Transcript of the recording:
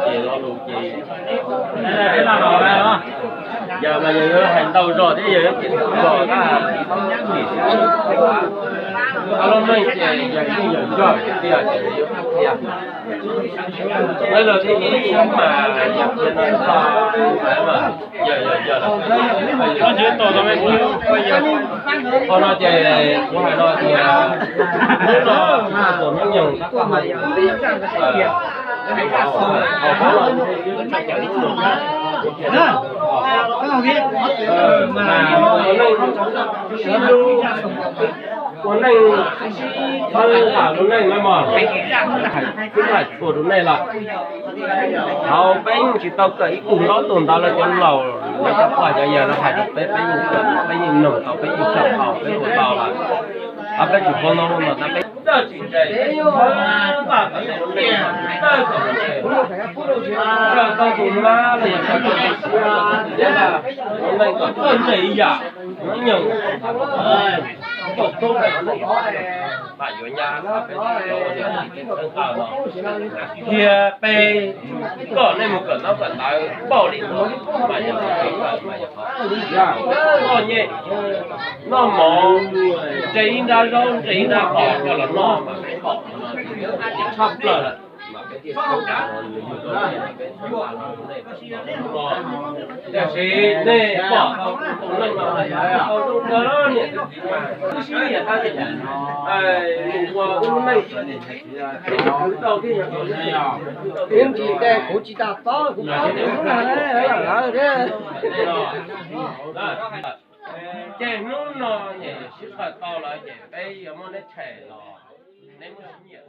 Ces lo lus ces, yog mas yog yuav hais ntau zog thiab yog yuav ces zog, lub neej ces yog yeej yog zog tiag tiag ces yuav qhia. Qhov los thib ib mas yog qhia no, yog yog yog, qhov no ces kuv hais no tias hnub no tuam hnub nyoog, ua neej sib thawb lub neej no mog, twb hais txhua rau nej lawm. Thaum peb yeej tsis tau kawm ib tug ntaub tug ntawv los cov laus, cov pog cov yawg lawv hais rau peb, peb yeej kawm, peb yeej mloog tau, peb yeej xyaum tau, peb ua tau lawm. Hos peb tsis paub ntaub paub ntawv tab peb txawj tsis ntse, txawj kom ntse, txawj kom ntse, txawj tau tus mab los yog txawj tau tus suav, thiab lub neej kom txawj ntse ib yam. Hnub nyoog, npaum tub, mam yuav nyab, peb txhawb nqa no, thiab peb kom nej mus kawm ntaub kawm ntawv npaum li no, mas yog kawm mas yog qhov txom nyem, noj mov, ntse ib nrab zaub ntse ib nrab qos rau los noj mas peb pom no tshaj plaws lawm. Mas peb thiaj txhawb nqa no, tiam sis nej pom tau tus neeg no, tau zoo nkauj niam txiv mas wb sib nyiam tab sis mus ua wb lub neej, peb tsis khwv tau thiab yog, peb tsis khwv tau thiab. Kuv tsis tas tob, kuv pom tus hlub no lawm thiab. Ces hnub no ces sib qawm tau lawm ces peb yuav muab neb tshem los neb muab sib nyiam.